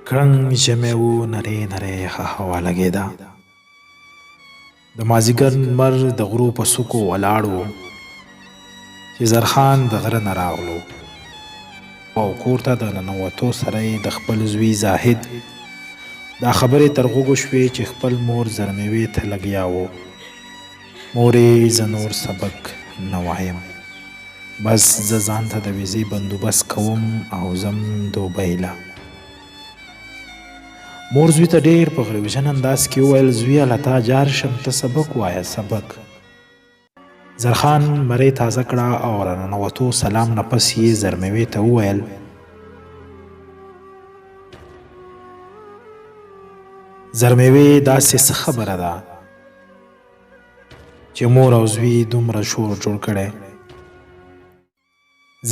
کړنګ ژمی و، نرۍ نرۍ یخه هوا لګېده. د مازیګر لمر د غرو په څوکو ولاړ و چې زرخان د غره نه راغلو او کور ته د ننوتو سره یې د خپل زوی زاهد دا خبرې تر غوږو شوې چې خپل مور زرمیوې ته لګیا و، مورې زه نور سبق نه وایم، بس زه ځان ته د ویزې بندوبست کوم او ځم دوبۍ له. مور زوی ته ډېر په غریوژن انداز کې وویل، زویه له تا جار شم، ته سبق وایه سبق. زرخان مرۍ تازه کړه او راننوتو سلام نه پس یې زرمیوې ته وویل، زرمیوې داسې څه خبره ده چې مور او زوی دومره شور جوړ کړی؟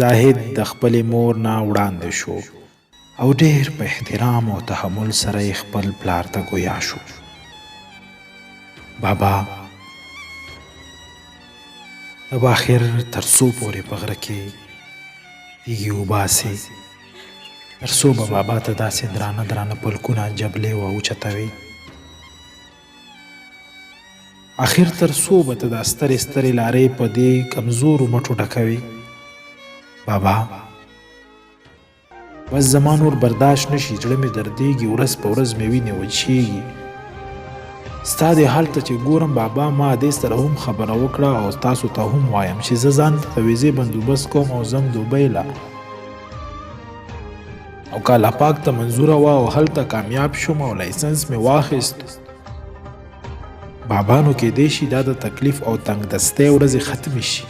زاهد د خپلې مور نه وړاندې شو او ډېر په احترام او تحمل سره یې خپل پلار ته ګویا شو، بابا ته به اخر تر څو پورې په غره کې تیږې وباسې؟ تر څو به بابا ته داسې درانه درانه پلکونه جبلې واوچتوې؟ اخر تر څو به ته دا سترې سترې لارې په دې کمزورو مټو ډکوې؟ بابا بس زما نور برداشت نشي، زړه مې دردېږي، ورځ په ورځ مې وینې وچېږي. ستا دې حال ته چې ګورم بابا، ما دې سره هم خبره وکړه او تاسو ته هم وایم چې زه ځان ته د ویزې بندوبست کوم او ځم دوبۍ له. او که الله پاک ته منظوره وه او هلته کامیاب شوم او لایسنس مې واخیست بابا، نو کېدای شي دا د تکلیف او تنګ دستۍ ورځې ختمې شي،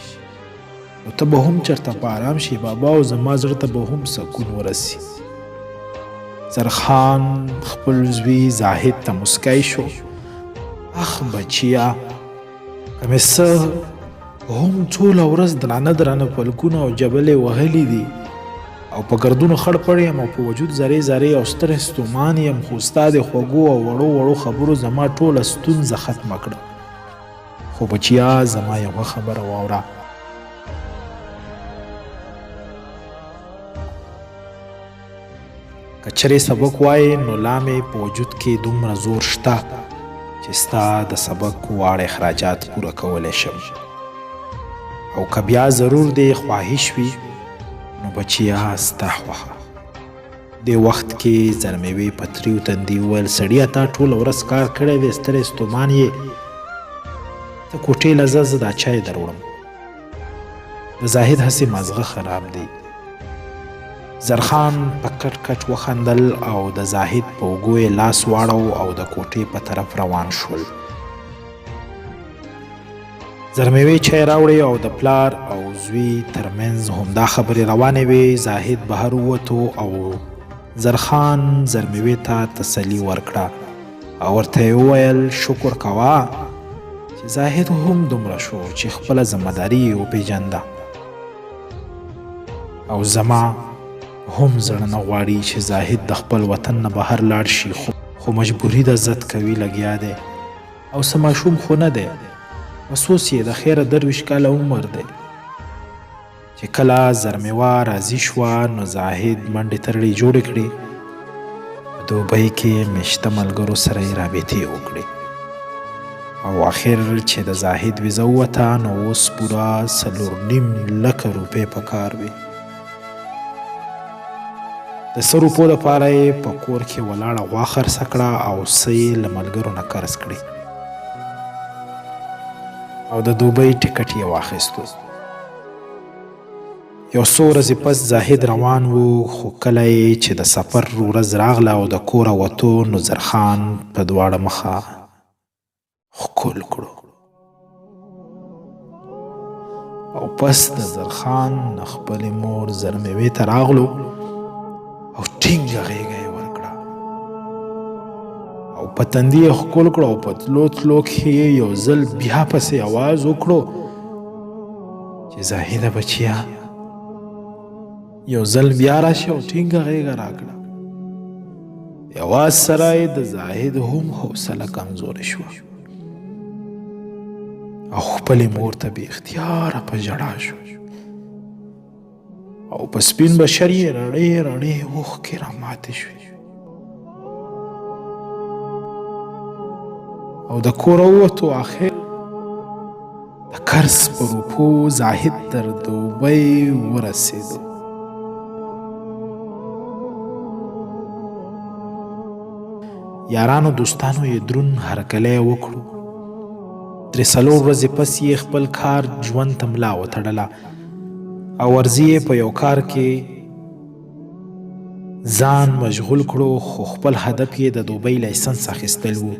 نو ته به هم چېرته په آرام شي بابا، او زما زړه ته به هم سکون ورسي. زرخان خپل زوی زاهد ته مسکی شو، اخ بچیا، که مې څه هم ټوله ورځ درانه درانه پلکونه او جبلې وهلي دي او په ګردونو خړ پړ یم او په وجود ذرې ذرې او سترې ستومان یم، خو ستا د خوږو او وړو وړو خبرو زما ټوله ستونزه ختمه کړه. خو بچیا زما یوه خبره واوره، که چېرې سبق وایې نو لا مې په وجود کې دومره زور شته چې ستا د سبق واړه اخراجات پوره کولی شم، او که بیا ضرور دې خواهش وي نو بچیا ستا خوښه. دې وخت کې زرمیوې په تریو تندي وویل، سړیه تا ټوله ورځ کار کړی دی، ستړی ستومان یې، ته کوټې له ځه، زه دا چای دروړم. د زاهد هسې مازغه خراب دی. زرخان په کټ کټ وخندل او د زاهد په اوږو یې لاس واړو او د کوټې په طرف روان شول. زرمیوې چای راوړې او د پلار او زوی ترمنځ همدا خبرې روانې وې. زاهد بهر ووتو او زرخان زرمیوې ته تسلي ورکړه او ورته یې وویل، شکر کوه چې زاهد هم دومره شو چې خپله ذمه داري یې وپېژنده، او زما هم زړه نه غواړي چې زاهد د خپل وطن نه بهر لاړ شي، خو مجبوري ده، ضد کوي لګیا دی، او څه ماشوم خو نه دی، بس اوس یې د خیره 23 کاله عمر دی. چې کله زرمیوه راضي شوه نو زاهد منډې ترړې جوړې کړې، په دوبۍ کې میشته ملګرو سره یې رابطې وکړې، او اخر چې د زاهد ویزه ووته نو اوس پوره 4.5 لکه روپۍ په کار وې. د څه روپو لپاره یې په کور کې ولاړه غوا خرڅه کړه او څه یې له ملګرو نه قرض کړې او د دوبۍ ټکټ یې واخیستو. یو څو ورځې پس زاهد روان و، خو کله یې چې د سفر ورځ راغله او د کوره وتو نو زرخان په دواړه مخه ښکل کړو او پس د زرخان نه خپلې مور زرمیوې ته راغلو او ټینګه غېږه یې ورکړه او په تندي یې ښکل کړو او په تلو تلو کښې یې یو ځل بیا پسې اواز وکړو چې زاهده بچیه یو ځل بیا راشه او ټینګه غېږه راکړه. یواز سره یې د زاهد هم حوصله کمزورې شوه او خپلې مور ته بې اختیاره په ژړا شو او په سپین بشر یې رڼې رڼې اوښکې راماتې شوې. او د کوره ووتو. اخر د قرض په روپو زاهد تر دوبۍ ورسېدو. یارانو دوستانو یې درون هرکلی وکړو. درې څلور ورځې پس یې خپل کار ژوند ته ملا وتړله او ورځي یې په یو کار کې ځان مشغول کړو، خو خپل هدف یې د دوبۍ لایسنس اخیستل وو.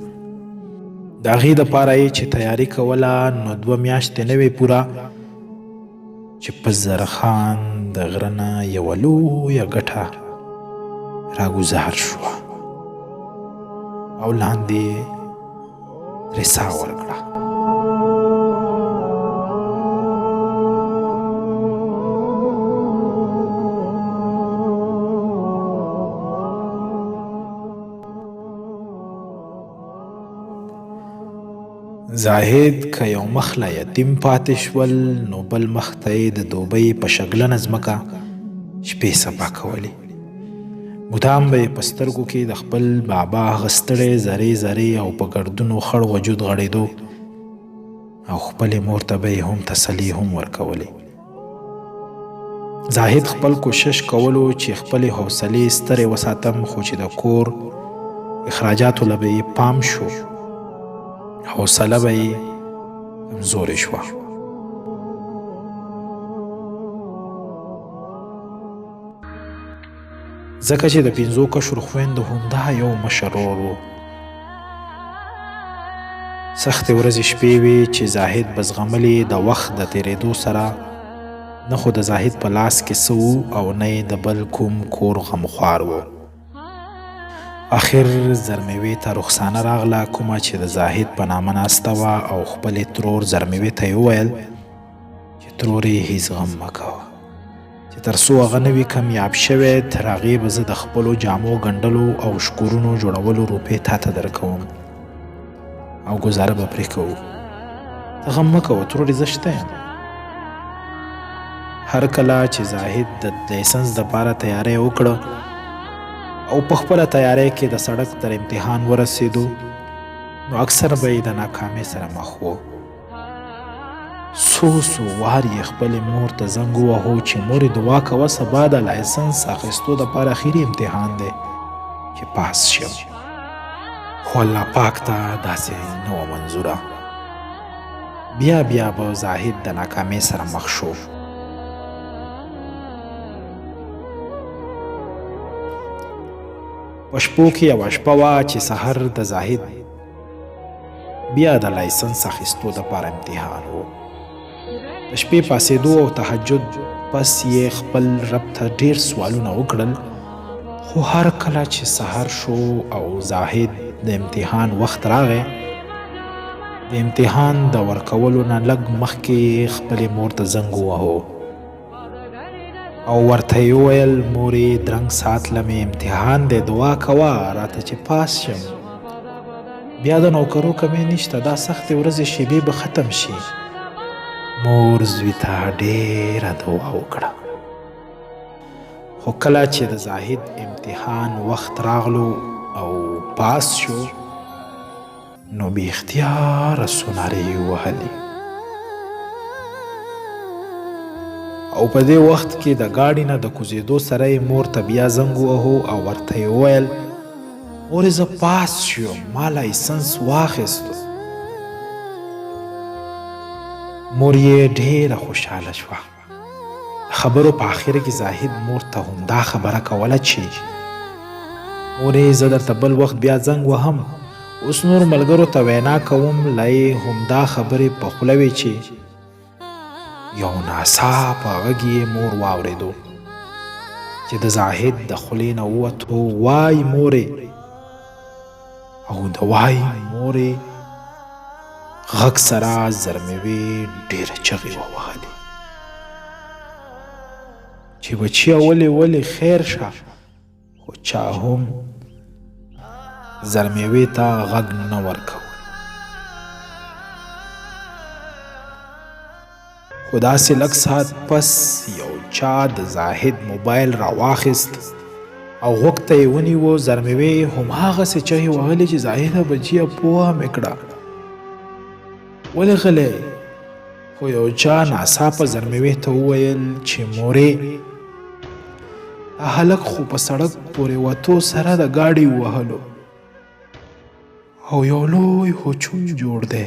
د هغې دپاره یې چې تیاري کوله نو 2 میاشتې نه وې پوره چې په زرخان د غره نه یوه لویه ګټه راګوزار شوه او لاندې یې ترې ساه ورکړه. زاهد که یو مخ له یتیم پاتې شول نو بل مخ ته یې د دوبۍ په شګلنه ځمکه شپې سبا کولې. مدام به یې په سترګو کې د خپل بابا هغه ستړی ذرې ذرې او په ګردونو خړ وجود غړېدو او خپلې مور ته به یې هم تسلي هم ورکولې. زاهد خپل کوشش کولو چې خپلې حوصلې سترې وساتم، خو چې د کور اخراجاتو له به یې پام شو حوصله به یې کمزورې شوه. ځکه چې د 5 کشرو خویندو همدا یو مشر ورور و. سختې ورځې شپې وې چې زاهد به زغملې. د وخت د تېرېدو سره نه خو د زاهد په لاس کې څه وو او نه یې د بل کوم کور غمخوار و. اخر زرمیوې ته رخسانه راغله، کومه چې د زاهد په نامه ناسته وه او خپلې ترور زرمیوې ته یې وویل چې ترورې هیڅ غم مه کوه، چې تر څو هغه نه وي کمیاب شوی تر هغې به زه د خپلو جامو ګنډلو او شکورونو جوړولو روپۍ تا ته درکوم او ګزاره به پرې کوو. ته غم مه کوه ترورې، زه شته یم. هر کله چې زاهد د لایسنس دپاره تیاری وکړه او په خپله تیاری کې د سړک تر امتحان ورسېدو نو اکثر به یې د ناکامۍ سره مخ و. څو څو وار یې خپلې مور ته زنګ ووهو چې مورې دعا کوه سبا د لایسنس اخیستو دپاره اخري امتحان دی چې پاس شم، خو الله پاک ته داسې نه وه منظوره. بیا بیا به زاهد د ناکامۍ سره مخ شو. په شپو کې یوه شپه وه چې سحر د زاهد بیا د لایسنس اخیستو دپاره امتحان و. د شپې پاڅېدو او تهجد پس یې خپل رب ته ډېر سوالونه وکړل، خو هر کله چې سحر شو او زاهد د امتحان وخت راغی، د امتحان د ورکولو نه لږ مخکې یې خپلې مور ته زنګ ووهو او ورته یې وویل، مورې درنګ ساعت له مې امتحان دی، دعا کوه راته چې پاس شم، بیا د نوکرو کمی نشته، دا سختې ورځې شیبې به ختم شي. مور زوی ته ډېره دعا وکړه، خو کله چې د زاهد امتحان وخت راغلو او پاس شو نو بې اختیاره څو نارې یې ووهلې او په دې وخت کې د ګاډي نه د کوزېدو سره یې مور ته بیا زنګ ووهو او ورته یې وویل، مورې زه پاس شوم، ما لایسنس واخیستو. مور یې ډېره خوشحاله شوه. د خبرو په آخر کې زاهد مور ته همدا خبره کوله چې مورې زه درته بل وخت بیا زنګ وهم، اوس نور ملګرو ته وینا کوم. لا یې همدا خبرې په خوله وې چې یو ناڅاپه غږ یې مور واورېدو چې د زاهد د خولې نه ووتو، وای مورې، او د وای مورې غږ سره زرمیوې ډېره چغې ووهلې چې بچیه ولې ولې خیر شه، خو چا هم زرمیوې ته غږ نه ورکول. خو داسې لږ ساعت پس یو چا د زاهد موبایل راواخیست او غوږ ته یې ونیو. زرمیوې هماغسې چغې وهلې چې زاهده بچیه پوه مې کړه، ولې غلی؟ خو یو چا ناڅاپه زرمیوې ته وویل چې مورې دا هلک خو په سړک پورې وتو سره د ګاډي ووهلو او یو لوی هجوم جوړ دی.